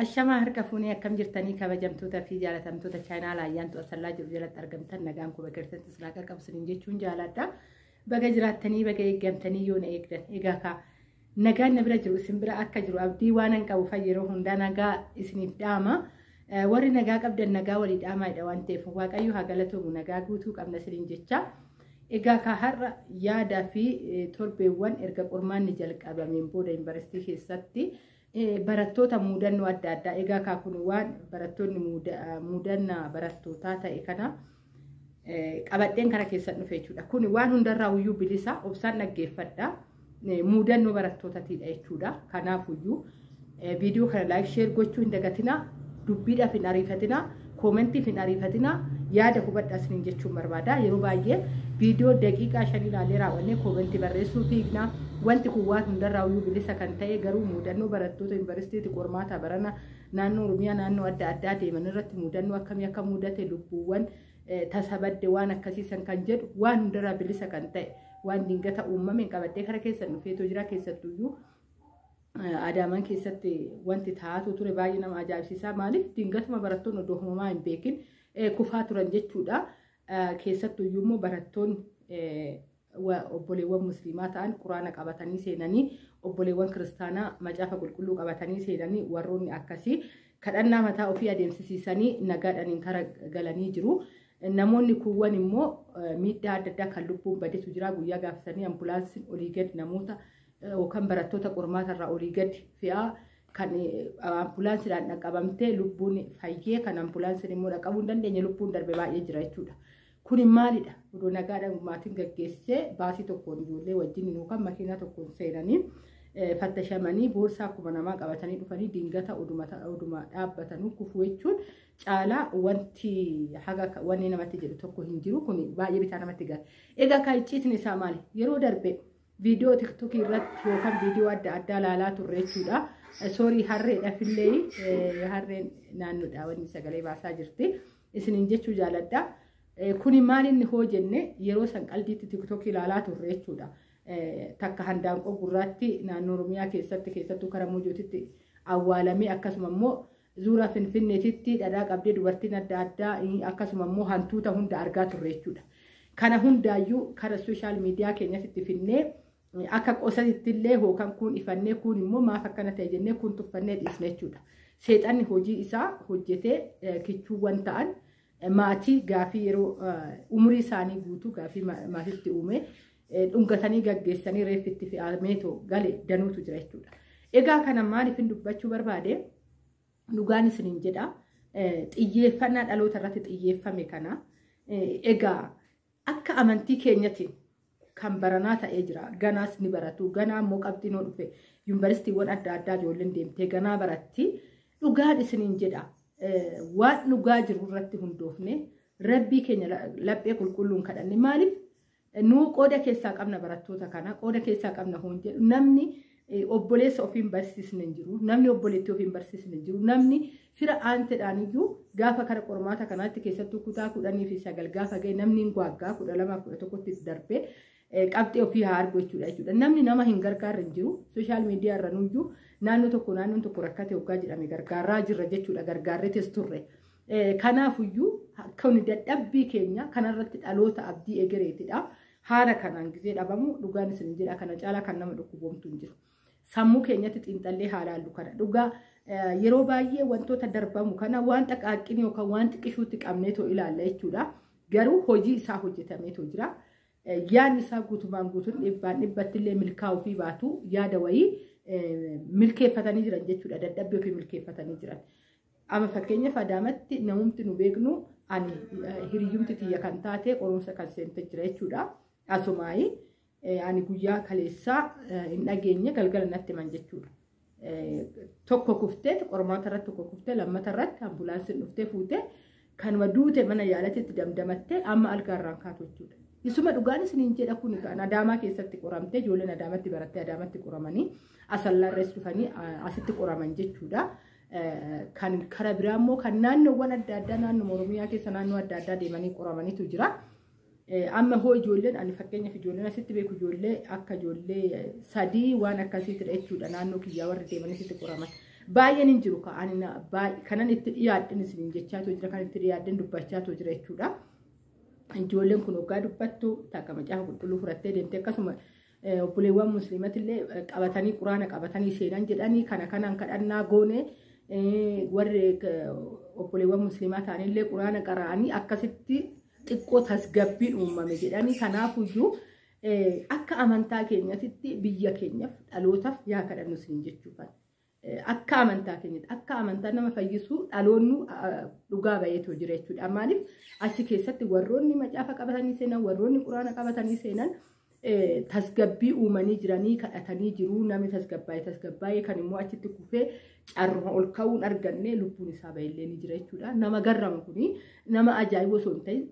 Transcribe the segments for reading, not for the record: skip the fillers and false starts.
Ashamaa, harka fuunee, akkam jirtanii? Kabajamtoota fi jaalatamtoota chaayinaa Ayyaantu Asallaa jiru jalatti argamtan, nagaan kuma keessatti isin akka qabsaniin jechuun jaaladha. Baga jiraattanii, baga eeggamtanii yoo na eegdan. Egaa kaa nagaan na bira jiru isin bira akka jiru abdii waan hin qabu, yeroo hundaa nagaa isiniif dhaama. Warri nagaa qabdan nagaa walii dhaamaadha waan ta'eef, Waaqayyo haa galatoomu, nagaa guutuu qabna isiniin jecha. Egaa kaa har'a yaadaa fi torbeewwan erga qormaanni jalqabameen booda yuunivarsiitii keessatti barattoota muudannoo adda addaa, egaa kaa kun waan barattoonni muudannaa barattootaa ta'e kana qabadheen kana keessan dhufe jechuudha. Kun waan hundarraa iyyuu bilisa, obsaan dhaggeeffadha. Muudannoo barattootaatiidha jechuudha. Kanaafuyyuu viidiyoo kana like, share gochuu hin dagatinaa. Dubbiidhaaf hin ariifatinaa. Commentiif hin ariifatinaa. Yaada hubadhaa isiniin jechuun barbaada. Yeroo baay'ee viidiyoo daqiiqaa 5 ilaalee raawwannee commentii barreessuu fiignaa. Wanti kun waan hundarraa iyyuu bilisa kan ta'e, garuu muudannoo barattoota yuunivarsiitiitti qormaata barana naannoo Oromiyaa naannoo adda addaa deeman irratti muudannoo akkamii akka mudate, lubbuuwwan tasa badde, waan akkasiisan kan jedhu, waan hundarraa bilisa kan ta'e, waan dingata uumame qabadhee kara keessan dhufeetoo jira. Keessattuyyuu Adaamaan keessatti wanti taa'atu ture baay'ee nama ajaa'ibsiisaa. Maaliif? Dingatuma barattoonni odoo homaa hin beekin kufaa turan jechuudha. Keessattuyyuu immoo barattoonni obboleewwan musliimaa ta'an Quraana qabatanii seenanii, obboleewwan kiristaanaa Macaafa Qulqulluu qabatanii seenanii, warroonni akkasii kadhannaa mataa ofii adeemsisiisanii nagaadhaan kara galanii jiru. Namoonni kuuwwan immoo miidhaa adda addaa kan lubbuun badetu jira. Guyyaa gaafsanii ambulaansiin olii gadi namoota yookaan barattoota qormaatarraa olii gadi fe'aa, kan ambulaansiidhaan dhaqqabamtee lubbuun fayyee, kan ambulaansiin immoo dhaqqabuu hin dandeenye lubbuun darbe baay'ee jira jechuudha. Kuni maalidha? Odoo nagaadhaan maatiin gaggeessee baasii tokkoon ijoollee wajjin yookaan makiinaa tokkoon seenanii fattashamanii, boorsaa akkuma namaa qabatanii dhufanii, dingata oduma dhaabbatanuu kufuu jechuun caalaa wanti haga wanni namatti jedhu tokko hin jiru. Kun baay'ee bitaa namatti gala. Egaa kan icciitni isaa maali? Yeroo darbe viidiyoo TikTokii irratti yookaan viidiyoo adda addaa ilaalaa turre jechuudha. Sorry, harreedhaafillee, harreen naannoodha wanni sagalee baasaa jirti. Isiniin jechuu jaaladha. Kuni maal inni hoo jenne, yeroo san qaldiitti TikTokii ilaalaa turre jechuudha. Takka handaanqoo gurraatti naannoo Oromiyaa keessatti, keessattuu karaa Mojootitti awwaalamee, akkasuma immoo zuuraa Finfinneetitti dhadhaa qabdee dubartiin adda addaa, akkasuma immoo hantuuta hunda argaa turre jechuudha. Kana hundaayyuu kara social media keenyatti finnee akka qosatitti illee yookaan kun ifannee, kun immoo maaf akkana ta'e jennee, kun tuffannee dhiisne jechuudha. Seexanni hojii isaa hojjetee kichuuwwan ta'an maatii gaafii yeroo umurii isaanii guutuu gaafii maatitti uume dhungatanii gaggeessanii reeffitti fe'ameetoo gale danuutu jira jechuudha. Egaa kana maaliif hin dubbachuu barbaade? Dhugaan isiniin jedha, xiyyeeffannaa dhaloota irratti xiyyeeffame kana, egaa akka amantii keenyatiin kan baranaa ta'ee jira. Ganaas ni baratu. Ganaa immoo qabxiin hoo dhufe yuunivarsiitiiwwan adda addaa ijoolleen deemtee ganaa baratti. Dhugaan isiniin jedha, waan dhugaa jiru irratti hundoofne, Rabbii keenya laphee qulqulluun kadhanne. Maaliif? Nuu qooda keessaa qabna, barattoota kana qooda keessaa qabna hoon jedhu, namni obboleessa ofiin barsiisne hin jiru, namni obboleettii ofiin barsiisne hin jiru, namni fira aanteedhaan iyyuu gaafa kana qormaata kanaatti, keessattuu kutaa 10 fi 9 gaafa ga'e, namni hin gwaaggaa 12 11tti darbee qabxee ofii haa argu jechuudha. Namni nama hin gargaarre hin jiru. Social media irra nuyyuu naannoo tokko naannoon tokko rakkate hoggaa jedhame gargaaraa jirra jechuudha, gargaarreetis turre. Kanaafuyyuu kun dadhabbii keenya kanarratti dhaloota abdii egereetidha. Haala kanaan gizee dhabamu, dhugaan isin jedha, kana caalaa kan nama dhukkuboomtu hin jiru. Sammuu keenyatti xiinxallee haa laallu kana. Dhugaa yeroo baay'ee wantoota darbamu kana waan xaqaaqqinii yookaan waan xiqqishuutti qabneetoo ilaalla jechuudha. Garuu hojii isaa hojjetameetoo jira. Yaadni isaa guutumaan guutuun dhibbaan dhibbatti illee milkaa'uu fi baatu, yaada wayii milkeeffatanii jiran jechuudha. Dadhabbii ofii milkeeffatanii jiran. Amma fakkeenyaaf Adaamatti namumti nu beeknu, ani hiriyyumti tiyya kan taate qorumsa kan seente jira jechuudha. Asumaayi ani guyyaa kaleessaa hin dhageenye, galgala natti himan jechuudha. Tokko kuftee qormaata irratti, tokko kuftee lammata irratti ambulaansiin dhuftee fuutee, kanuma duute mana yaalatti damdamattee amma algaarraan kaatu jechuudha. Isuma dhugaan isiniin jedha, kun kan Adaamaa keessatti qoramtee, ijoolleen Adaamatti barattee Adaamatti qoramanii Asallaarrees dhufanii asitti qoraman jechuudha. Kan kara biraa immoo kan naannoowwan adda addaa, naannoo Oromiyaa keessa naannoo adda addaa deemanii qoramanitu jira. Amma hoo ijoolleen ani fakkeenyaaf ijoolleen asitti beeku, ijoollee akka ijoollee sadii waan akkasiitidha jechuudha, naannoo kiyyaa warri deemanii asitti qoraman. Baay'een hin jiru kanan itti dhiyaadhin isiniin jechaatu jira, kan itti dhiyaadhin dubbachaatu jira jechuudha. Ijoolleen kun hoggaa dubbattu takka macaafa qulqulluu fudhattee deemte, akkasuma obboleewwan musliimatillee qabatanii quraana qabatanii seenan jedhanii, kana kanaan kadhannaa goone, warri obboleewwan musliimaa ta'anillee quraana qara'anii akkasitti xiqqoo tasgabbiin uumame jedhanii. Kanaafuyyuu akka amantaa keenyatitti biyya keenyaaf dhalootaaf yaa kadhannu isin jechuudha. Akka amantaa keenyatti, akka amantaa nama fayyisuu dhaloonnu dhugaa baheetu jira jechuudha. Maaliif achi keessatti warroonni macaafa qabatanii seenan, warroonni quraana qabatanii seenan tasgabbii uumanii jiranii kadhatanii jiru. Namni tasgabbaa'ee kan immoo achitti kufee carruma ol ka'uun arganne lubbuun isaa bahillee ni jira jechuudha. Nama garrama kuni nama ajaa'iba osoo hin ta'in,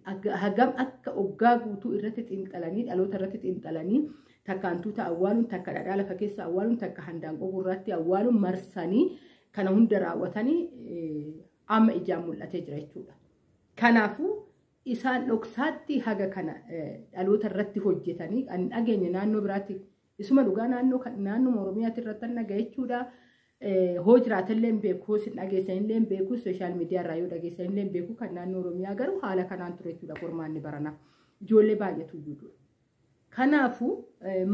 hagam akka oggaa guutuu irratti xiinxalanii, dhaloota irratti xiinxalanii, takka hantuuta awwaaluun, takka dhadhaa lafa keessa awwaaluun, takka handaanqoo gurraatti awwaaluun marsanii kana hunda raawwatanii amma ijaan mul'atee jira jechuudha. Kanaafuu isaan dhoksaatti haga kana dhaloota irratti hojjetanii kan dhageenye naannoo biraatti isuma dhugaa naannoo Oromiyaatti irratti dhagaye jechuudha. Hoo jiraatallee hin beeku, hoo isin dhageessanillee hin beeku, social media irraa yoo dhageessanillee hin beeku, kan naannoo Oromiyaa garuu haala kanaan ture jechuudha qormaanni barana. Ijoollee baay'eetu iyyuu. Kanaafuu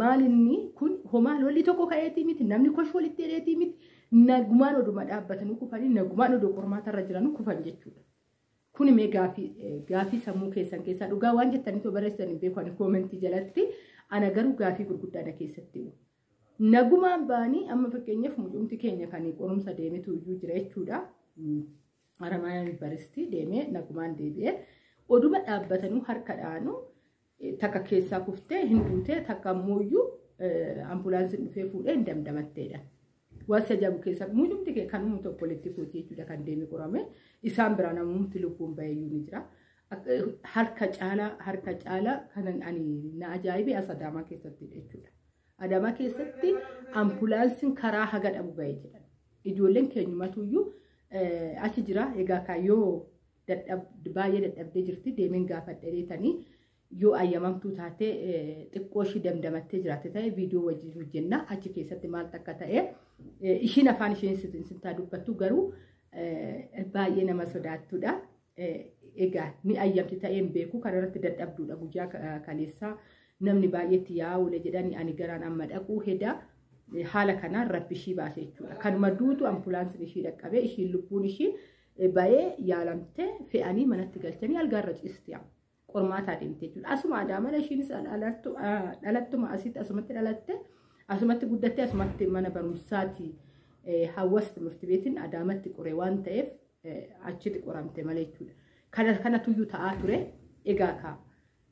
maalinni kun homaa lolli tokko ka'eetii miti, namni kosh walitti hidheetii miti, nagumaan oduma dhaabbatanii kufanii, nagumaan odoo qormaatarra jiranuu kufan jechuudha. Kuni mee gaafii sammuu keessan keessaa dhugaa waan jettanii too barreessan hin beeku ani comment jalatti, ana garuu gaafii gurguddaa na keessatti. Nagumaan ba'anii amma fakkeenyaaf mucumti keenya kan qorumsa deemetu iyyuu jira jechuudha. Haramayaa Yuunivarsiitii deemee nagumaan deebi'ee oduma dhaabbatanuu harka dhaanuu takka keessaa kuftee hin duutee, takka ammoo iyyuu ambulaansiin dhufee fuudhee hin damdamatteedha. Waan si ajaa'ibu keessaa mucumti kee kan uumu tokko walitti fuutii jechuudha kan deeme qorame, isaan biraa namumti lubbuun baheeyyuu ni jira. Harka caalaa kanan ani na ajaa'ibe as Adaamaa keessatti jechuudha. Adaamaa keessatti ambulaansiin karaa haga dhabu bahee jedhan. Ijoolleen keenyumatuyyuu achi jira. Egaa kaayyoo baay'ee dadhabdee jirti, deemeen gaafadhe deetanii yoo ayyamamtuu taatee xiqqoo ishii damdamattee jiraatte ta'e viidiyoo wajjin hojjenna, achi keessatti maal akka ta'e ishiin afaan isheen sintaa dubbattu garuu baay'ee nama sodaattudha. Egaa ni ayyamti ta'ee hin beeku, kanarratti dadhabduudha. Guyyaa kaleessaa namni baay'eetti yaa'uule jedhanii, ani garaan amma dhaquu heda, haala kanaan rabbi ishii baase jechuudha. Kanuma duutu ambulaansiin ishii dhaqqabee, ishiin lubbuun ishii ba'ee yaalamtee fe'anii manatti galchanii algaarra ciisti. Qormaataa deemte jechuudha. Asuma Adaamana ishiinis dhalattuma asitti, asumatti dhalatte, asumatti guddatte, asumatti mana barumsaati hawaasa timirti beetiin Adaamatti qore waan ta'eef achitti qoramte malee jechuudha. Kana kanatuyyuu ta'aa ture. Egaa ka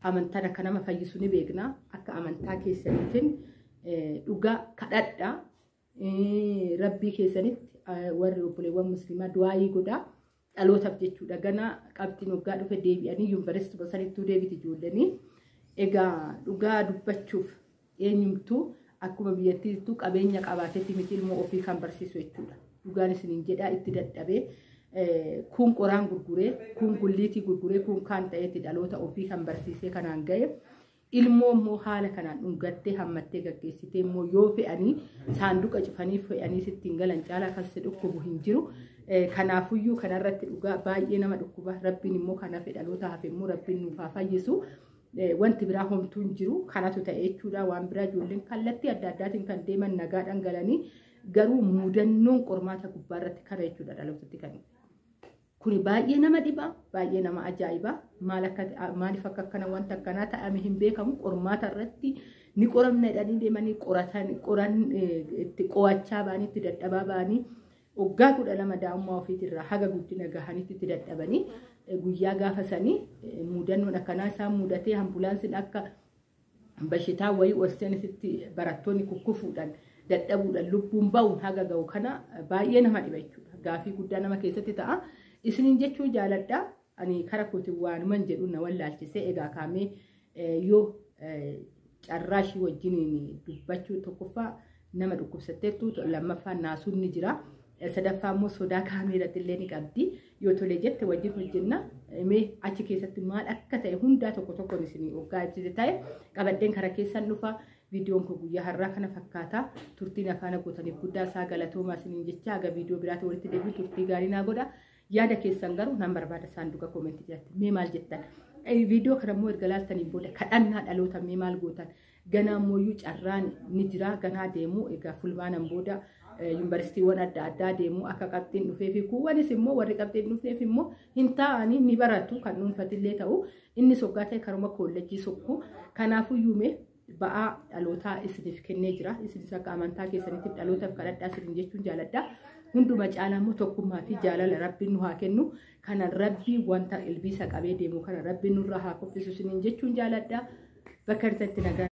amantaan akka nama fayyisu ni beekna. Akka amantaa keessaniitiin dhugaa kadhadhaa. Rabbii keessanitti warri obboleewwan musliimaa du'aayii godhaa. Dhalootaaf jechuudha. Gana qabxiin waggaa dhufe deebi'anii yuunivarsiitii sanittuu deebiti ijoollanii. Egaa dhugaa dubbachuuf eenyumtuu akkuma biyyattiittuu qabeenya qabaatetti miti ilmoo ofii kan barsiisu jechuudha. Dhugaan isiniin jedhaa, itti dadhabee, kun qoraan gurguree, kun gulliitii gurguree, kun kaan ta'etti dhaloota ofii kan barsiisee kanaan ga'e. Ilmoo immoo haala kanaan dhungattee hammattee gaggeessitee immoo yoo fe'anii saanduqa cufanii fe'anii sittiin galan caalaa kan si dhukkubu hin jiru. Kanaafuyyuu kanarratti dhugaa baay'ee nama dhukkuba. Rabbiin immoo kana hafe, dhaloota hafe immoo Rabbiin nuuf haa fayyisu. Wanti biraa homtuu hin jiru, kanatu ta'e jechuudha. Waan biraa ijoolleen kallattii adda addaatiin kan deeman nagaadhaan galanii, garuu mudannoon qormaata gubbaarratti kana jechuudha dhalootatti kan. Kuni baay'ee nama dhiba, baay'ee nama ajaa'iba. Maaliif akka akkana wanta akkanaa ta'ame hin beekamu. Qormaata irratti ni qoramna jedhanii deemanii qoratan, qoran itti qo'achaa ba'anii, itti dadhabaa ba'anii, waggaa 12 daa'ummaa ofiitirraa haga guddina gahanitti itti dadhabanii, guyyaa gaafa sanii mudannoon akkanaa isaan mudatee, ambulaansiin akka bashitaa wayii ol seenisitti barattoonni kukkufuudhaan, dadhabuudhaan, lubbuun ba'uun haga ga'u kana baay'ee nama dhiba jechuudha. Gaafii guddaa nama keessatti ta'a. Isiniin jechuu jaaladha. Ani kara kootiin waanuman jedhu na wallaalchisee. Egaa kaamee yoo carraa ishii wajjiniin dubbachuu, tokkoffaa nama dhukkubsatteettu, lammaffaa naasuun ni jira. Sadaffaa immoo sodaa kaameeratti illee ni qabdi. Yoo tolee jette wajjin hojjenna. Mee achi keessatti maal akka ta'e hundaa tokko tokkoon isinii hoggaa ibsite ta'e qabadheen kara keessan dhufa. Viidiyoon kun guyyaa har'aa kana fakkaata. Turtiin afaana gootaniif guddaa isaa galatoomaa isiniin jecha haga viidiyoo biraatti walitti deebiin turtii gaarii naa godha. Yaada keessan garuu nan barbaada saanduqa koomentii jalatti. Mee maal jettan? Viidiyoo kana immoo erga laaltaniin booda kadhannaa dhaloota mee maal gootan? Ganaa immoo carraan ni jira, ganaa deemu egaa fulbaanan booda yuunivarsiitiiwwan adda addaa deemu akka qabxiin dhufee fi kuuwwanis immoo warri qabxiin dhufneef immoo hin taa'anii ni baratu kan dhuunfatillee ta'u inni soggaa ta'e karuma koolleejjii sokku. Kanaafuu yuume ba'aa dhalootaa isiniif kennee jira. Isinis akka amantaa keessanitti dhalootaaf kadhadhaa isiniin jechuun jaaladha. Hunduma caalaa immoo tokkummaa fi jaalala Rabbiin nu haa kennu. Kana Rabbii wanta ilbiisa qabee deemu kana Rabbiin nurraa haa kuffisu isiniin jechuun jaaladha. Bakka jirtanitti nagaa.